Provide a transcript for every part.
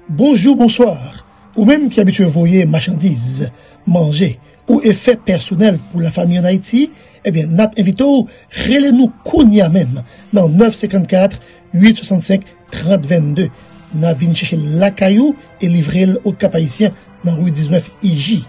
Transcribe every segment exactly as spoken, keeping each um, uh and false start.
Bonjou, bonswa. Ou menm ki abitye voye machandiz, manje ou efè pèsonèl pou lafanmi ann Ayiti, ebyen, n ap envite w rele nou kounye a menm nan nèf senkannkat, uit swasannsenk, trant vennde. N a vin chèche l lakay ou e livre l Okap Ayisyen nan ri diznèf I J.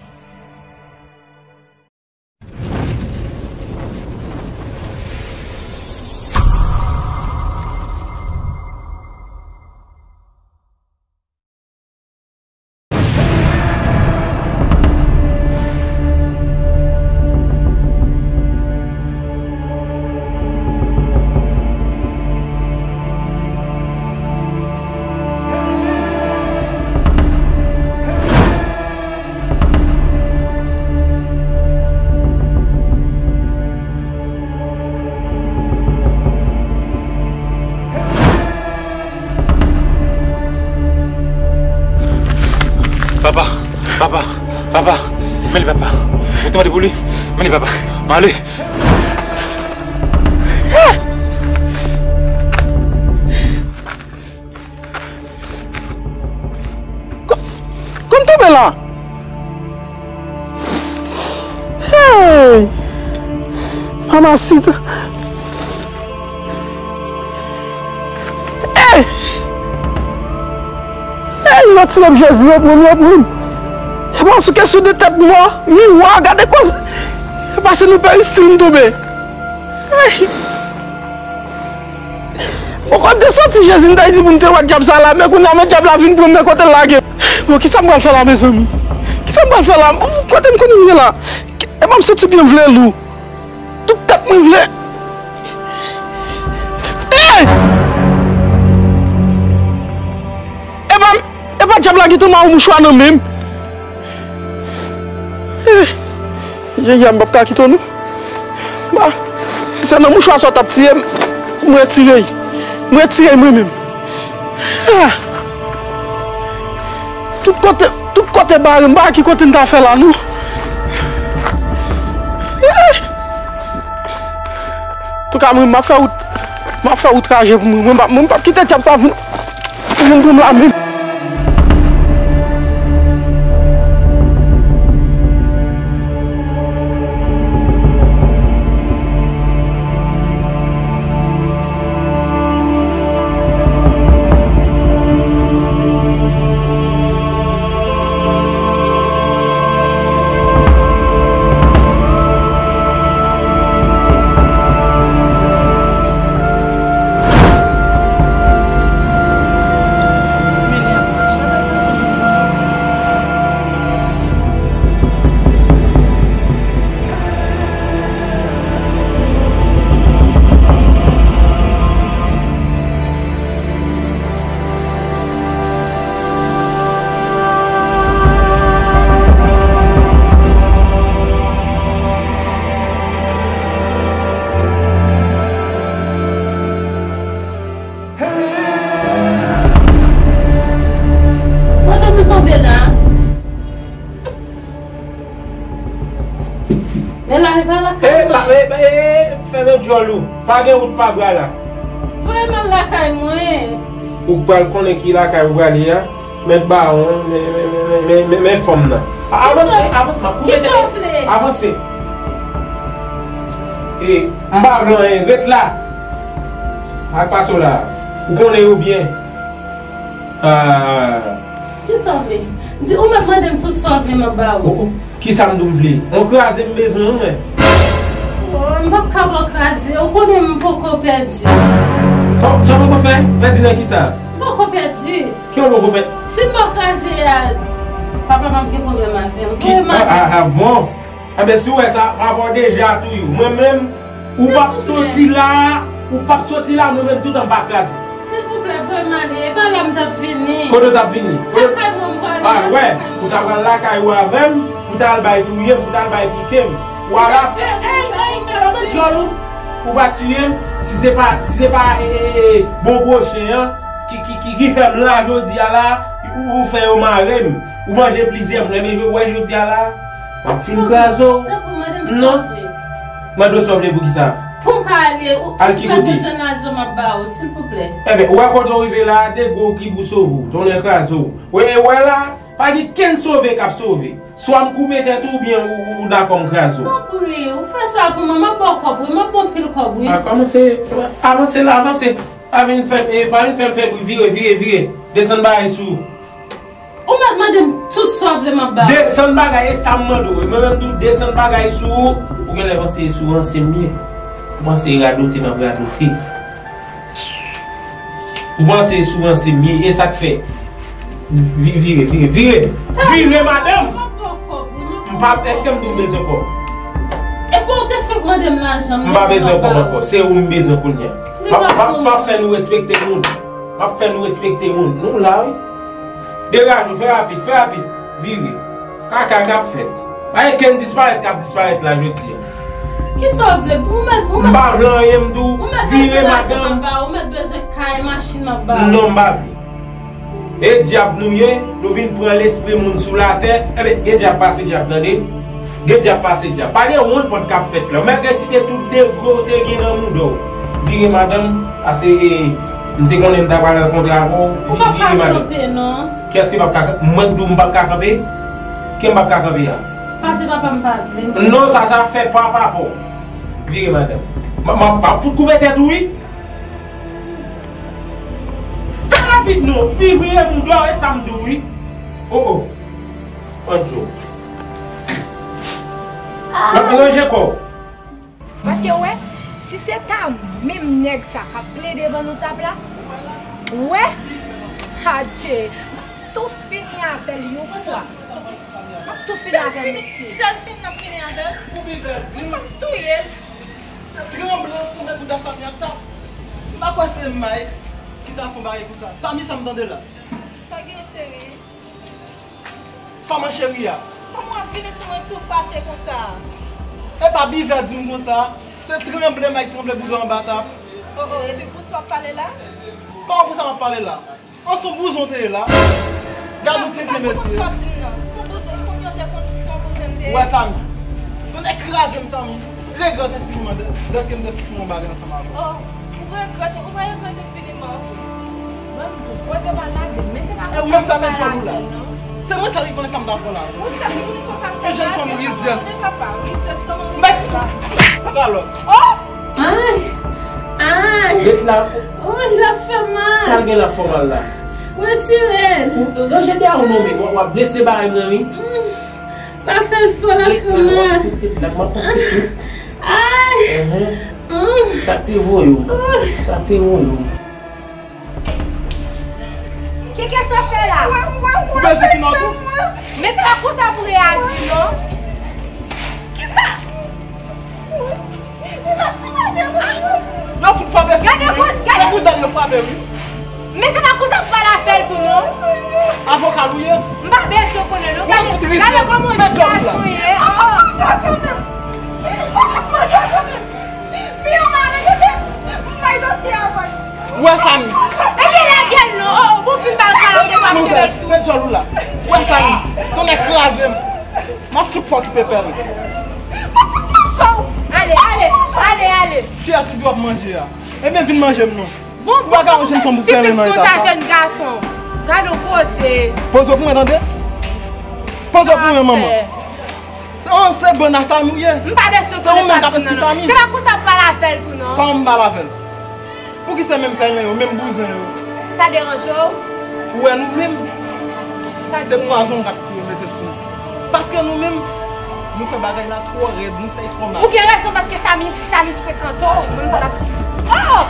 Papa, papa, papa, men li papa. Ou te mande pou li, men li papa. M ale. Kò-, kòm tonbe la. Hey! Mamasit. Hey! Hey, yo tire m Jezi, yo pran m, yo pran m. E pa sou kesyon de tèt mò, miwa, gade koz. E pa se nan peristil m tonbe. Hey! Bon, kòm te soti Jezi, m t ap di pou m te wè dyab sa la, men kounye a, men dyab la vin pran m nan kote l lage. Bon, kisa m pral fè la, mezanmi? Kisa m pral fè la? Kote m konnen m ye la? E pa m santi pye m vle lou. Tout tèt mwen vle. Hey! E pa, e pa dyab la gentan mare mouchwa nan men m. Eh, Jezi a, m p ap ka kite w non. Ba, si se nan mouchwa sa w t ap tiye m, m retire l. M retire l mwen menm. Ah! Tout kote, tout kote bare m, ba ki kote m ta fè la non. Eh! Antouka, mwen, m ap fè wout, m ap fè wout traje pou mwen. Mwen, m p ap, mwen, m p ap kite dyab sa vin. Vin pou m la menm. Kote nou tonbe la? Men la, e pa lakay mwen. E, pa, e, e, e, fèmen djòl ou. Pa gen wout pa bra la. Voye m al lakay mwen. Ou pral konnen ki lakay ou prale a. Mèt bawon, men, men, men fanm nan. A-, avanse, avanse, m ap koupe tèt. Kisa w vle? Avanse. E, m pa vle anyen, ret la. Ak pase w la. Ou konnen yo byen. Ah. Kisa w vle? Di, ou mèt mande m tout sa w vle, m ap ba ou. Ou, ou, kisa m di w m vle? On kraze m bezwen, wi, mwen. Oh, m p ap ka ba w kraze. Ou konnen m poko pèdi. Sa, sa w poko fè? Pèdi nan kisa? M poko pèdi. Ki w poko fè? Si m pa kraze a, papa m ap gen pwoblèm avè m. Ki, ah, ah, ah, bon. Enben, si w wè sa, papa w deja touye w. Mwen menm, ou p ap soti la, ou p ap soti la, mwen menm, toutan m pa kraze. Silvouplè, voye m ale. E pa la m t ap vini. Kote w t ap vini? Kote? Lakay mwen, m prale. Ah, wè, ou ta pral lakay ou avè m, pou ta al bay touye m, pou ta al bay pike m. Ou ala fè, ey, ey, ey, mèt djòl ou. Ou pa tiye m, si se pa, si se pa, e, e, e, bon gwo chen an, ki, ki, ki, ki fè m la jodi a la, ou, ou fè yo mare m, ou manje plizyè m, lè m wè jodi a la, m ap fin kraze w. Non. Mande w sa w vle pou kisa? Pou m ka ale, ou, al ki kote? Mwen bezwen lajan, m ap ba ou, silvouplè. Enben, ou wè kote w rive la, de gwo ki pou sove w, tonnè kraze w. Ou wè, ou wè la, pa gen kenn sove k ap sove. Swa m koupe tèt ou, oubyen ou, ou, ou dakò m kraze w. Tanpri, ou fè sa pou mwen, m ap ba w kòb, wi, m ap ba w pil kòb, wi. A, kòmanse, avanse la, avanse. Pa vin fè, e, pa vin fè m fè bri, vire, vire, vire. Desann bagay sou. Ou mèt mande m tout sa w vle m ap ba ou. Desann bagay, e sa m mande w. E mwen menm tou, desann bagay sou ou. Ou genlè panse e sou ranse m ye. Ou panse e radote m ap radote. Ou panse e sou ranse m ye, e sa k fè. Vi-, vire, vire, vire. Vire, madanm! M pa, èske m di w m bezwen kòb? Epi ou te fèk mande m lajan, m pa bezwen kòb ankò. Se ou m bezwen kounye a. M ap, m ap, m ap fè nou respekte moun. M ap fè nou respekte moun. Nou la, wi. Degaje w, fè rapid, fè rapid. Vire. Kaka k ap fèt. Pa gen kenn disparèt k ap disparèt la jodi a. Kisa w vle? Pou mèt, pou mèt. M pa vle anyen, m di w. Vire, madanm. Ou mèt bezwen kay, machin, m ap ba ou. Non, m pa vle. E dyab nou ye, nou vin pran lespri moun sou latè. Enben, gen dyab pase dyab, tande. Gen dyab pase dyab. Pa gen wonn pòt k ap fèt la. Ou mèt resite tout degre w te gen nan mouda w. Vire, madanm, pase, e, m te konnen m ta pral rankontre avè w. Ou pa ka kanpe, non. Kiyès ki p ap ka kanpe? Mwen k di w m p ap ka kanpe? Ke m p ap ka kanpe a? Pase papa m pa vle. Non, sa, sa fè pa papa w. Vire, madanm. M, m, m ap fout koupe tèt ou, wi. Fè rapid non, vire mouda w, e sa m di w, wi. O, o. Ann di w. M ap ranje kò w. Paske w wè, si se ta menm nèg sa k ap plede ban nou tap la, w wè, adje, m ap tou fini avè l yon fwa. M ap tou fini avè l, mesye. Sèl fini n ap fini avè l. Ou bivè di m. M ap touye l. Se tranble pou mèt bouda Samy ap tap. M pa kwè se Mike ki ta fè yon bagay konsa. Samy, sa m tande la. Sa gen, cheri? Kòman cheri a? Kòman w ap vini sou mwen tou fache konsa? E pa bivè di m konsa. Se tranble Mike tranble bouda w anba tap. O, o, epi pou sa w ap pale la? Kòman pou sa m ap pale la? An sou bouzon te ye la. Gad ou tenten, mesye. Ou wè Samy. Tonnè kraze m, Samy. Regrèt enfiniman dè-, dèske m te fè yon bagay ansanm avè w. Oh, ou regrèt, ou va regrèt enfiniman. Ban m di w, koze pa lage, men se pa konsa pou pa lage l, non. Se mwen sèl ki konnen sa m ta fè la. Ou sèl ki konnen sa w ta fè la. Yon jèn fanm rizèz. M bay fout ou kalòt. Oh! Ay! Ay! Ret la. Oh, l ap fè mal. Sa l gen l ap fè w mal la? Retire l. Ou ranje dèyè w non, men w ap blese bagay mwen, wi. Mm. Pa fè l fò la, kanmèm. Ret la, w ap fout ret la, m ap fout ret tou. Ay! Mm. Sa k te voye w? Sa k te voye w? Keke sa w fè la? Ou bezwen ki nòt ou? Men se pa konsa pou reyaji, non. Kisa? Yo fout frape fi wi. Gade, gade. Se pou dal yo frape wi. Men se pa konsa pou pale avè l tou, non. Avoka l ou ye? M pa bezwen konnen, non. Gade, gade kòman yon gason ye. Oh, oh. Ou wè Samy? Ebyen lage l non, oh, bon fin ba l kalòt epi w ap kenbe l tou. Met djòl ou la. Ou wè Samy? Tonnè kraze m. M ap fout fè w kite pèlen. M ap fout manje w. Ale, ale, ale, ale. Kiyès ou di w ap manje a? Ebyen vin manje m non. Bon, bon, bon, ti pit konsa, jèn gason. Gade w koze. Poze w pou mwen tande. Poze w pou mwen manman. Se, oh, se bann a Samy ou ye? M pa bezwen konnen sa ti nan non. Se pa konsa pou pale avè l tou non. Kòman m pale avè l? Poukisa menm pèlen yo, menm bouzen yo? Sa deranje w? Ou wè nou menm? Se pwazon m ka mete sou nou. Paske nou menm, nou fè bagay la twò rèd, nou fè l twò mal. Ou gen rezon paske Samy, Samy frekante w, mwen m pa t ap. Oh!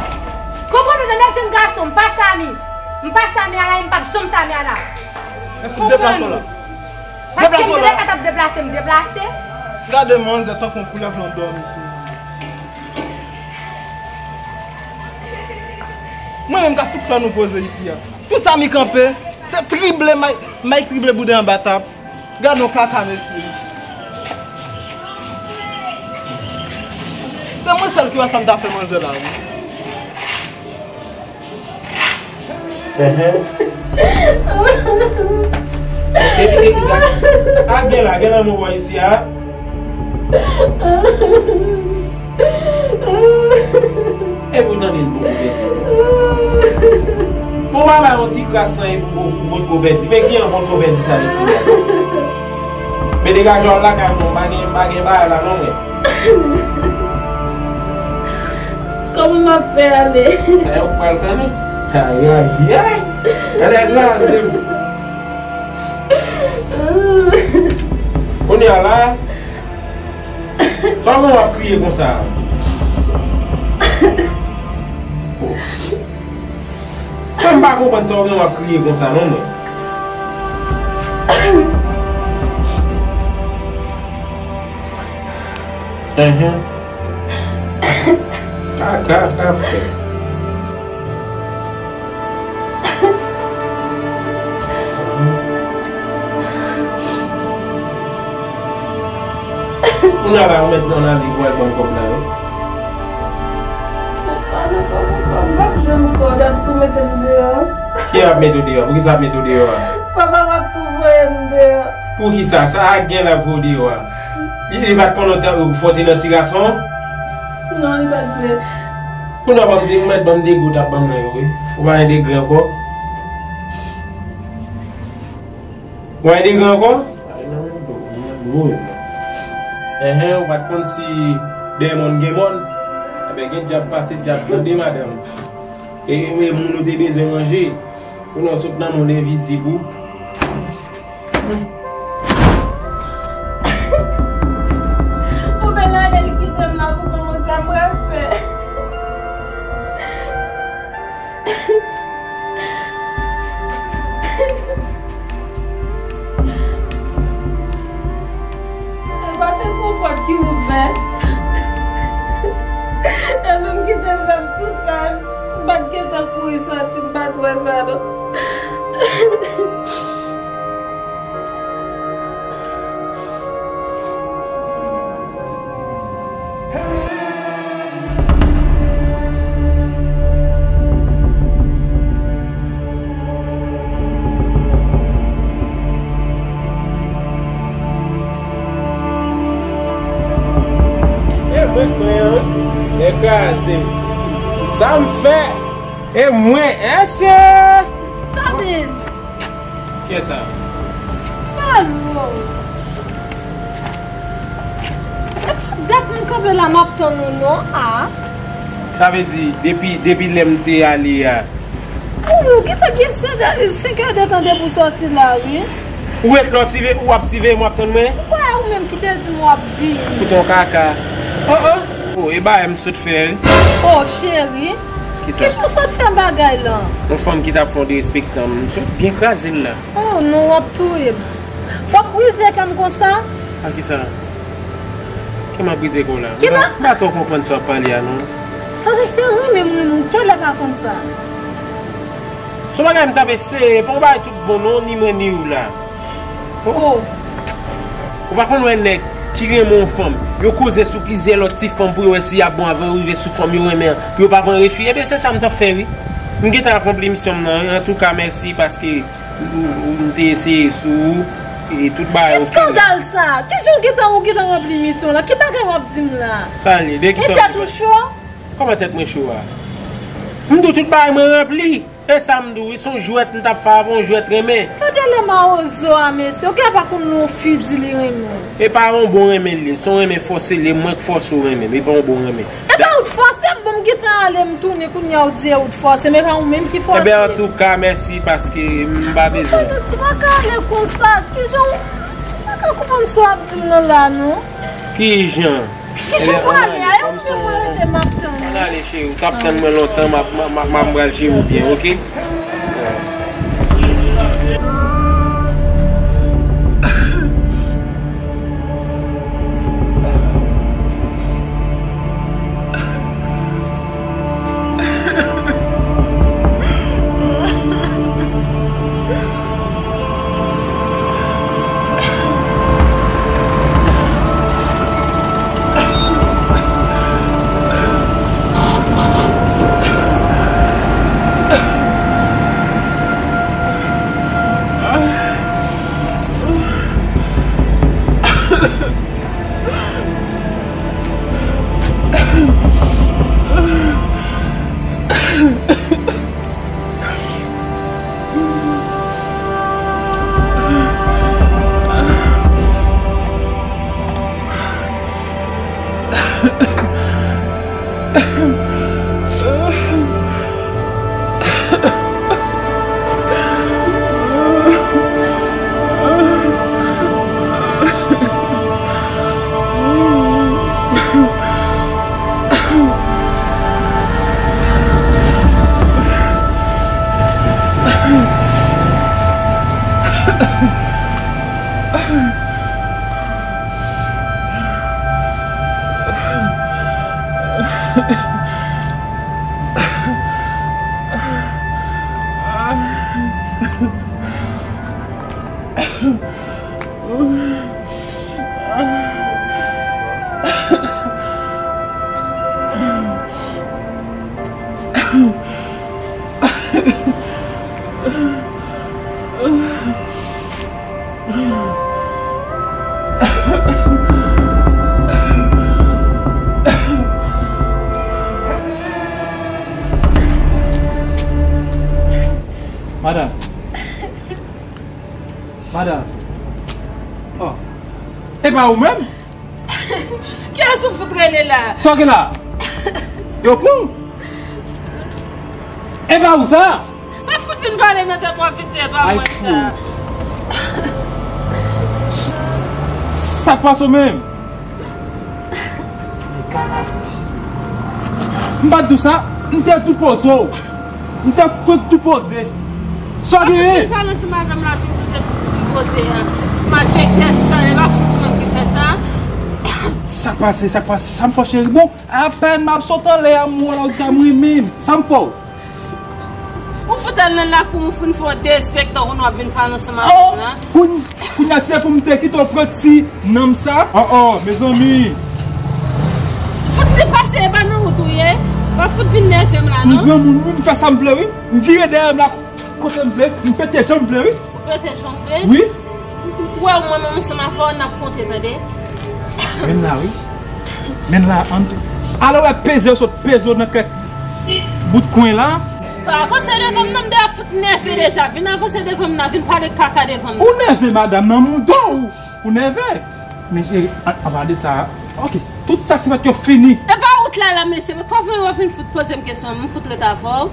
Konprann ou tande jèn gason, m pa Samy. M pa Samy a la, e m p ap janm Samy a la. Deplase w la. Paske m te ka t ap deplase, m deplase. Gade manzè tankou yon koulèv lan dòmi sou. Mwen menm ka fout fè nou poze isi a. Pou Samy kanpe, se trible Mike, Mike trible bouda anba tab. Gade yon kaka mesye. Se mwen sèl ki wè sa m ta fè manzè la wi. Ehe. E, e, e, gade, sa k gen la, gen lanmou bò isi a. E pou tande l poko pèdi. Bon, papa, yon ti kras san epi ou potko pèdi. Men ki an potko pèdi sa depi la? Men degaje w lakay mwen, m pa gen, m pa gen bagay la non, mwen. Kòman m ap fè ale? E, ou pral konnen. Ayayay. Gade kraze m. Kounye a la, sa w gen w ap kriye konsa? Mwen m pa konprann sa w gen w ap kriye konsa non, mwen. Enhen. Kaka, kaka fè. Kounye a la, ou mèt nan lavi pou al ban m kòb la, wi. Papa, nan kòb, kòb, m p ap jwenn kòb, y ap tou mete m deyò. Ki ap mete w deyò? Poukisa ap mete w deyò a? Papa, m ap tou voye m deyò. Poukisa? Sa a gen la voye w deyò a? Li, li pa t konnen w te, ou fò te nan ti gason? Non, li pa t vle. Kounye a ban m de, ou mèt ban m de goud ap ban mwen yo, wi. Ou pa gen degre ankò? Ou pa gen degre ankò? Enhen, ou pa t konn si dèyè mòn gen mòn? Enben, gen dyab pase dyab, tande, madanm. E, e, e moun ou te bezwen manje. Kounye a w sot nan mond envizib ou. Ou vin ale, li kite m la pou kòman sa m pral fè. E pa te gon pòt ki ouvè. Epi m kite m fè m tousèl. M pa t gentan kouri sòti, m pa t wè sa non. E mwen k mwen an, e kraze m. Sa m fè, e mwen, èske Sabine! Kiyès sa? Malo! E pa dat mwen kanpe la m ap tann ou non, a. Sa vle di, depi, depi lè m te ale a. Wi, ou gentan gen senk è de tan depi w sòti la, wi. Ou ret la, w sive, ou ap siveye m, w ap tann mwen? M kwè ou menm ki te di m w ap vini. Ou t on kaka. Oh, oh. Oh, e bagay m sot fè, wi. Oh, cheri. Kisa? Kijan w sot fè bagay lan? Yon fanm ki t ap fè yon derespektan m, m sot byen kraze l la. Oh non, w ap touye m. W ap brize kè m konsa? A kisa? Kè m ap brize kò w la? M pa, m pa twò konprann sa w ap pale a non. Sa vle se renmen m renmen w, kèlè pa konn sa? Se yon bagay m t ap eseye, pa yon bagay tout bon non, ni mwen ni ou la. Oh. Ou pa konn wè nèg ki renmen yon fanm, yo koze sou plizyè lòt ti fanm pou yo wè si y ap bon avan yo rive sou fanm yo renmen an, pou yo pa pran refi. Ebyen, se sa m t ap fè, wi. M gentan akonpli misyon m nan, wi. Antouka, mèsi paske ou, ou, m te eseye sou ou, e tout bagay oke. Ki eskandal sa? Kijan w gentan, ou gentan ranpli misyon w la? Ki bagay w ap di m la? Sa l ye? De kisa w gentan? E tèt ou cho? Kòman tèt mwen cho a? M di w tout bagay mwen ranpli. E sa m di w, wi, se yon jwèt m t ap fè avè w, yon jwèt renmen. Gade lè mawozo a, mesye. Ou genlè pa konn non fi di li renmen w. E pa yon bon renmen l ye, se yon renmen fòse l ye, mwen k fòse w renmen m, e pa yon bon renmen. E pa ou t fòse m, bon, m gentan ale, m tounen, kounye a ou di e ou t fòse m, e pa ou menm ki fòse. Enben, antouka, mèsi, paske m pa bezwen. Ou pa ka ale konsa, kijan w pa ka konprann sa w ap di m nan la, non? Kijan? Kijan w prale a? E ou menm mwen rete m ap tann ou. Ann ale, cheri, ou t ap tann mwen lontan, m ap, m ap, m ap, m ap pral jere w byen, oke? Madanm. Madanm. Oh. E pa ou menm? Kiyès ou fout rele la? Sa w gen la? Yo pran w? E pa ou sa? Pa fout vin pale nan tèt mwen, vin di e pa mwen sa. Sa k pase w menm? Men kaka. M pa t di w sa, m te tou poze w. M te fenk tou poze. Sa w genyen? Vin pale ansanm avè m la, vin tou te fouti poze a. Malfektè sal, e pa fout mwen ki fè sa. Sa k pase, sa k pase, sa m fè w cheri? Bon, apèn m ap sot anlè a, m wè w la, ou di a m renmen m. Sa m fè w? Ou fout al nan lakou, ou fin fè w derespektan, kounye a w ap vin pale ansanm avè m la. Kounye a se pou m te kite w pran ti nanm sa? Oh, oh, mezanmi. Fout depase, e pa nan wout ou ye. Pa fout vin nève m la, non. M granmoun, wi, m fè sa m vle, wi. M vire dèyè m la kote m vle, m pete jan m vle, wi. Ou pete jan w vle? Wi. Ou wè, mwen menm ansanm avè w, n ap konte, tande. Men la, wi. Men la, ann. Alò, wè, peze w sot, peze w nan kèk bout kwen la. Pa avanse devan m, non, m deja fout nève deja. Vin avanse devan m nan, vin pale kaka devan m nan. Ou nève, madanm, nan mouda w. Ou nève. Men cheri, an, anba de sa, ok, tout sa ki fèt yo fini. E pa wout la, la, mesye, men kòman w vin fout poze m kesyon, m fout ret avè w.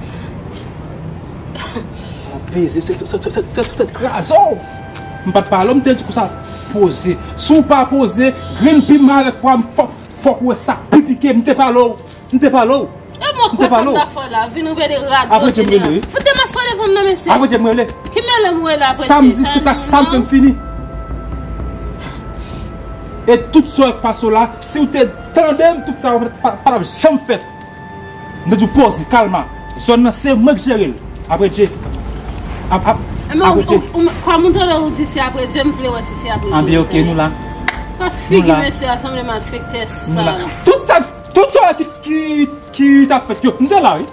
Peze, se, se, se kraze w. M pa t pale w, m te di konsa, poze. Si w pa poze, grenn piman avèk pwa m, fòk, fòk ou wè sa pi pike, m te pale w. M te pale w. E mwen kwè sa m ta fè la, vin rele radòt. Apre di m rele, wi. Fout demaswe devan m nan, mesye. Apre di m rele. Ki mele m rele apre? Sa m di, se sa, sa m fè m fini. E tout sa k pase w la, si w te tande m, tout sa pa, pa t ap janm fèt. M te di w poze, kalma. Zòn nan se mwen k jere l. Apre Dye. Ap, ap, apre Dye. Kòm ou tande ou di se apre Dye, m vle wè si se apre Dye. Anben, ok, nou la. Ka figi mesye a sanble malfektè sal. Tout sa, tout sa ki, ki, ki t ap fèt yo, m te la, wi.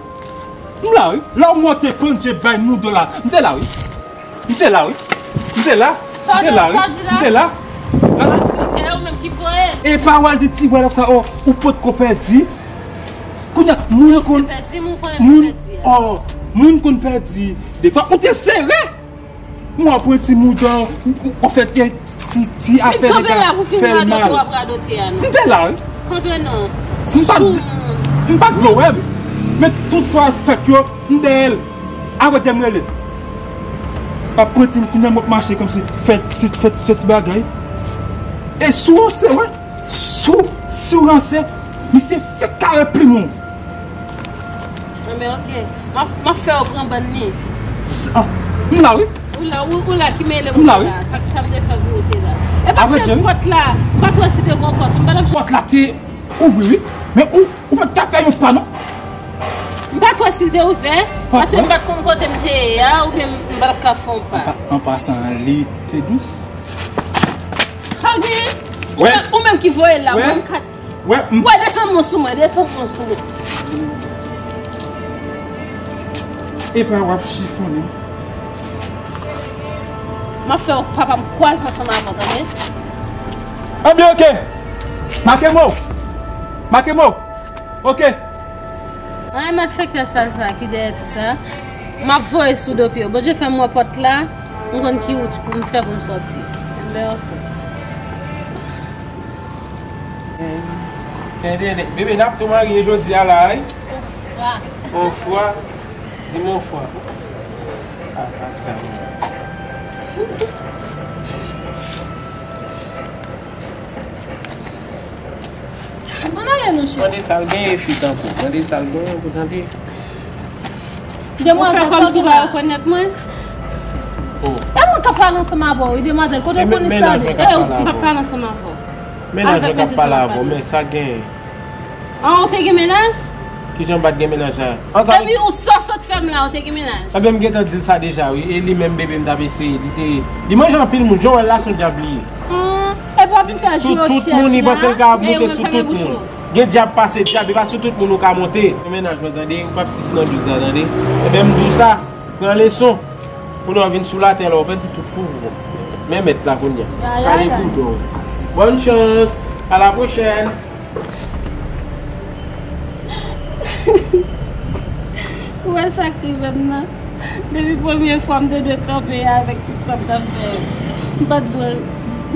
M la, wi. Lè w monte pandje bay mouda w la, m te la, wi. M te la, wi. M te la. M te la, wi. M te la. Malfektè, ou menm ki voye l. E pa w al di ti bwa sa, oh, ou potko pèdi. Kounye a, moun konn, moun, oh, moun konn pèdi. Defwa, ou te sere. Mwen pran ti mouda, w fè ti, ti, ti afè nèg la fè l mal. M te la, wi. M pa t, m pa t vle w wè m. Men tout sa k fèt yo, m dèyè l. Apre Dye m rele. Pa pran ti kounye a m ap mache kòmsi fè, fè, fè, fè ti bagay. E si w ranse, wè. Si w, si w ranse, misye fèk kare plim ou. Anben, ok. M ap, m ap fè w pran bann li. M la, wi. Ou la, ou, ou la ki mele m la, wi. Sa, sa m te fè pou ou te la. E pa se pòt la. M pa t wè si te gon pòt. M pa t ap. Pòt la te ouvri, wi. Men ou, ou pa t ka fè yon pa, non. M pa t wè si l te ouvè. Paske m pa t konn kote m te ye a, oubyen m pa t ap ka fè yon pa. An pa-, an pasan, li te dous. Hagi, ou menm, ou menm ki voye l la, mwen m ka. Wè, m- Wè, desann mwen sou mwen, desann mwen sou mwen. Epa w ap chifonnen. M ap fè w papa m kwaze ansanm avè w, tande? Anben, ok. Make mo. Make mo. Ok. Ay, malfektè sal sa ki dèyè tout sa. M ap voye sou do pye w. Bondye fè m wè pòt la, m konn ki wout pou m fè pou m sòti. Enben, ok. Tande, bebe, n ap tou marye jodi a la, wi. Ofra. Ofra. Di m ofra. Ah, ah, sa. Ann ale non, cheri. Mande sa l genyen, fi tankou. Mande sa l genyen pou tande. Demwazèl, sa w gen la? Ou fè kòmsi w pa rekonèt mwen? E mwen k ap pale ansanm avè w, wi, demwazèl. Kote w konn istwa de? E w k ap pale ansanm avè w. Mennaj mwen k ap pale avè w, men sa genyen. An, ou te gen mennaj? Kijan m pa t gen mennaj la? Depi ou sot sot fè m la, ou te gen mennaj? Ebyen, m gentan di l sa deja, wi. E li menm, bebe, m t ap eseye. Li te, li manje anpil moun. Jan w wè l la, se yon dyab li ye. An, epi w ap vin fè jou yo chèch la, e ou menm fèmen bouch ou. Gen dyab pase dyab, e pa sou tout moun ou ka monte. Mennaj mwen, tande, ou p ap sis nan douz la, tande. Ebyen, m di w sa, pran leson. Kounye a w vin sou latè la, w pèdi tout pouvwa w. Men mèt la kounye a. Kale boudon. Bòn chans. A la pwochèn. Ou wè sa k rive m nan? Depi premye fwa m te dwe kanpe avèk tout sa m t ap fè. M pa t dwe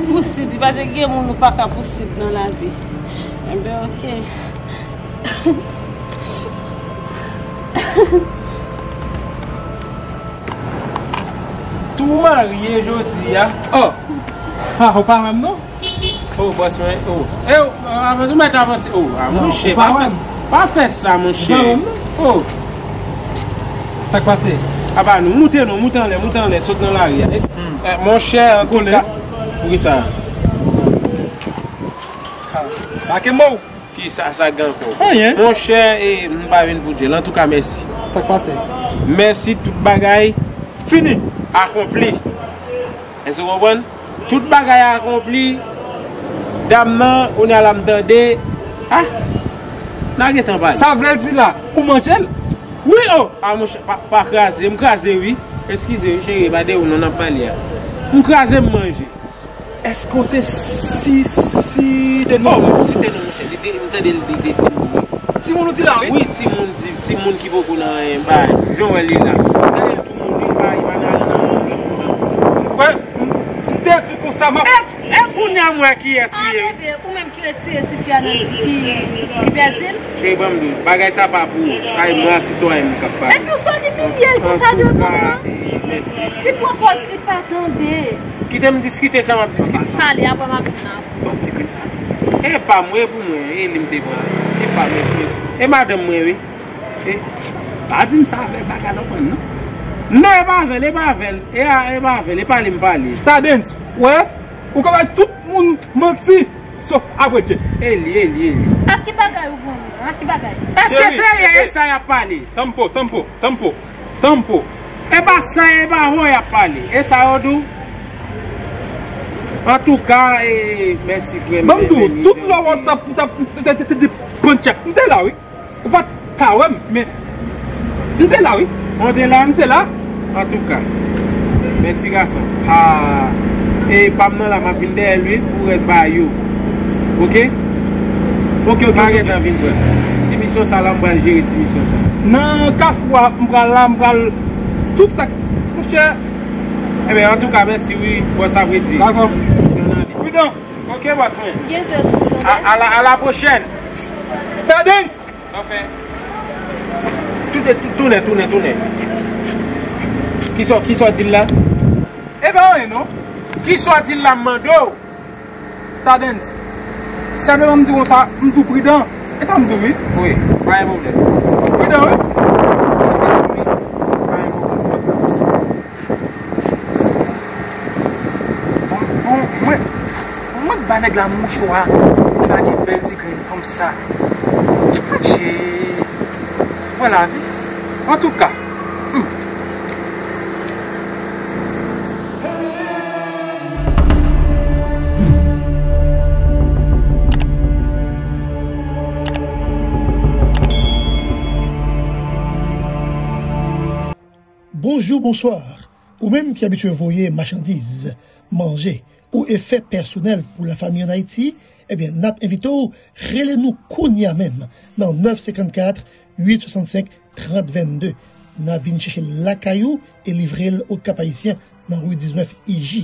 pousib li, paske gen moun ou pa ka pousib nan lavi. Enben, oke. Tou marye jodi a. Oh! Ah, ou pa wè m non? Oh, bòs mwen. Oh. Eh, oh, avanse, ou mèt avanse. Oh, ah, monchè, pa fè, pa fè sa, monchè. Oh. Sa k pase? Apa nou, moute non, moute anlè, moute anlè, sot nan lari a. Eh, monchè, antouka. Poukisa? Make mò. Ki sa, sa gen ankò? Anyen. Monchè, e, m pa vin pou djèl. Antouka, mèsi. Sa k pase? Mèsi, tout bagay fini. Akonpli. Èske w konprann? Tout bagay akonpli. Dam nan, kounye a la m tande. Ah! N a gentan pale. Sa vle di la, ou manje l? Wi, oh! Ah, monchè, pa, pa kraze. M kraze, wi. Eskize, wi, cheri, pa de ou non n ap pale a. M kraze, m manje. Èske w te si, si te non? Oh, m site non, monchè. Li te, m tande li te timoun, wi. Timoun ou di la, wi? Wi, timoun, ti, timoun ki poko nan, eh, bay. Jan w wè li la. Dayè, timoun, li pa, li pa nan, nan, nan. Wè, m, m te di konsa, m ap... E, e kounye a m wè kiyès li ye. Ah, bebe, ou menm ki retire tifi a nan, ki, ki pèdi l? Cheri, ban m di w, bagay sa pa pou ou. Sa e mwen, sitwayen m k ap pale. Epi w sot imilye l konsa devan mwen. Antouka, eh, mèsi. Li pran pòz li pa tande. Kite m diskite sa m ap diskite. Pale, apre m ap vin la. Bon, ti grenn sa. E pa mwen, e pou mwen, e li m te pran. E pa mwen, e, e madanm mwen, wi. E, pa di m sa avè l, bagay la w pran, non. Non, e pa avè l, e pa avè l. E a, e pa avè l, e pale m pale. Stardens, wè, ou ka bay tout moun manti, sof apre Dje. E li, e li, e li. A ki bagay ou pran, a ki bagay? Èske se e sa y ap pale? Tanpo, tanpo, tanpo. Tanpo. E pa sa, e pa ho y ap pale. E sa yo di w? Antouka, e, mèsi, frè m. Ban m di w, tout lè w t ap, t ap, t, t, t, t, t, pran tchèk. M te la, wi. Ou pa t ka wè m, men m te la, wi. Ou te la? M te la. Antouka, mèsi, gason. Ah, e pa m nan la, m ap vin dèyè l, wi, pou rès bagay yo. Oke? Oke, oke, oke. Pa gentan vin pran. Ti misyon sa la, m pral jere ti misyon sa. Nan kafou a, m pral la, m pral tout sa k, monchè. Ebyen, antouka, mèsi, wi, bòs, sa vle di. Dakò. Pridan. Oke, bòs mwen. Gen zye sou tande. A, a la, a la pwochèn. Stardens! Anfen. Tounen, tou-, tounen, tounen, tounen. Kisa, kisa w di l la? E pa anyen, non. Kisa w di l la, m mande w? Stardens. Senpleman m di konsa, m di w pridan. E sa m di w, wi. Wi, pa gen pwoblèm. Pridan, wi. Pa gen pwoblèm. Bon, bon, mwen, mwen ba nèg la mouchwa. Li pa gen bèl ti grenn fanm sa. Adje. Wè lavi. Antouka. Hmm. Bonjou, bonswa. Ou menm ki abitye voye machandiz, manje, ou efè pèsonèl pou lafanmi ann Ayiti, ebyen, n ap envite w rele nou kounye a menm nan nèf senkannkat, uit swasannsenk, trant vennde. N a vin chèche l lakay ou e livre l o Kap Ayisyen nan ri diznèf I J.